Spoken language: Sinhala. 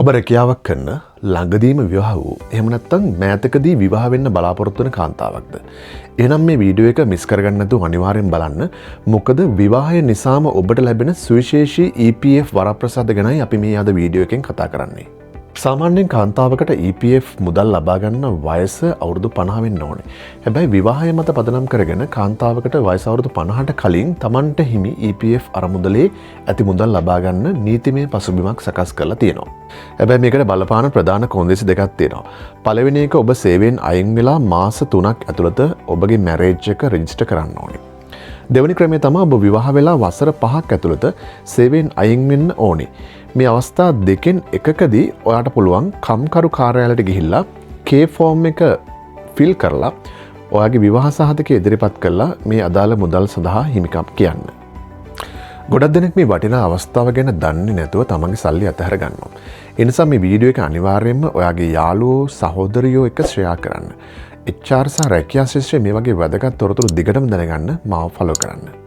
ඔබ රැකියාවක් කරන, ළඟදීම විවාහ වූ, එහෙම නැත්නම් මෑතකදී විවාහ වෙන්න බලාපොරොත්තු වෙන කාන්තාවක්ද? එහෙනම් මේ වීඩියෝ එක මිස් කරගන්න නැතුව අනිවාර්යෙන් බලන්න. මොකද විවාහය නිසාම ඔබට ලැබෙන සුවිශේෂී EPF වරප්‍රසාද ගැනයි අපි මේ අද වීඩියෝ එකෙන් කතා කරන්නේ. සාමාන්‍යයෙන් කාන්තාවකට EPF මුදල් ලබා ගන්න වයස අවුරුදු 50 වෙන්න ඕනේ. හැබැයි විවාහය මත පදනම් කරගෙන කාන්තාවකට වයස අවුරුදු 50ට කලින් තමන්ට හිමි EPF අරමුදලේ ඇති මුදල් ලබා ගන්න නීතිමය පසුබිමක් සකස් කරලා තියෙනවා. හැබැයි මේකට බලපාන ප්‍රධාන කොන්දේසි දෙකක් තියෙනවා. පළවෙනි එක, ඔබ සේවයෙන් අයින් වෙලා මාස 3ක් ඇතුළත ඔබගේ මැරේජ් එක රෙජිස්ටර් කරන්න ඕනේ. දෙවනි ක්‍රමය තමයි ඔබ විවාහ වෙලා වසර 5ක් ඇතුළත සේවයෙන් අයින් වෙන්න ඕනේ. මේ අවස්ථා දෙකෙන් එකකදී ඔයාට පුළුවන් කම්කරු කාර්යාලයට ගිහිල්ලා K form එක ෆිල් කරලා ඔයාගේ විවාහ සහතිකය ඉදිරිපත් කරලා මේ අදාළ මුදල් සඳහා හිමිකම් කියන්න. ගොඩක් දෙනෙක් මේ වටිනා අවස්ථාව ගැන දන්නේ නැතුව තමන්ගේ සල්ලි අතහැර ගන්නවා. ඒ නිසා මේ වීඩියෝ එක අනිවාර්යයෙන්ම ඔයාගේ යාළුවෝ, සහෝදරයෝ එක්ක ෂෙයා කරන්න. HR සහ රැකියා ක්ෂේත්‍රයේ මේ වගේ වැදගත් තොරතුරු දිගටම දැනගන්න මාව ෆලෝ කරන්න.